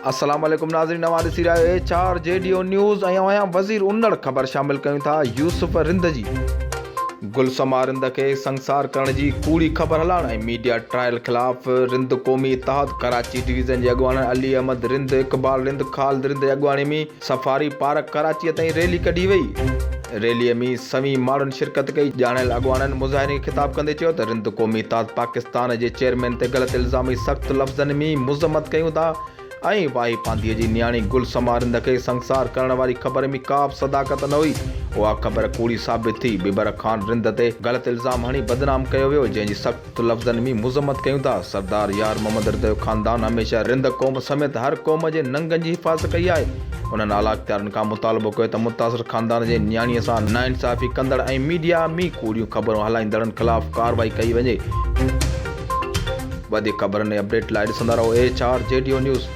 السلام عليڪم ناظرين اوهان ڏسي رهيا آهيو H R G D O news ۽ اوهان وزير انڙ خبر شامل ڪيون ٿا يوسف رند جي گل سما رند کي سنگسار ڪرڻ جي ڪوڙي خبر هلائڻ ۽ ميڊيا ٽرائل خلاف رند قومي اتحاد ڪراچي ڊويزن جي اڳواڻن علي احمد رند اقبال رند خالد رند جي اڳواڻي ۾ سفاري پارڪ ڪراچيء تائين ريلي ڪڍي وئي. ريليء ۾ سوين ماڻهن شرڪت ڪئي. ڄاڻايل اڳواڻن مظاهرين کي خطاب ڪندي چيو ته رند قومي اتحاد پاڪستان جي چيئرمين تي غلط الزام جي سخت لفظن ۾ مذمت ڪيون ٿا ۽ واهي پانڌيء جي نياڻي گل سما رند کي سنگسار ڪرڻ واري خبر ۾ ڪا به صداقت نه هئي، اها خبر ڪوڙي ثابت ٿي. ٻٻر خان رند تي غلط الزام هڻي بدنام ڪيو ويو، جنهن جي سخت. لفظن ۾ مذمت ڪيون ٿا. سردار يار محمد رند جو خاندان هميشه رند قوم سميت هر قوم جي ننگن جي حفاظت ڪئي آهي. انهن اعليٰ اختيارين کان مطالبو ڪيو ته متاثر خاندان جي نياڻيء سان ناانصافي ڪندڙ ۽ ميڊيا ۾ ڪوڙيون خبرون هلائيندڙن خلاف ڪارروائي ڪئي وڃي. وڌيڪ خبرن ۽ اپڊيٽ لاء ڏسندا رهو H R G D O news.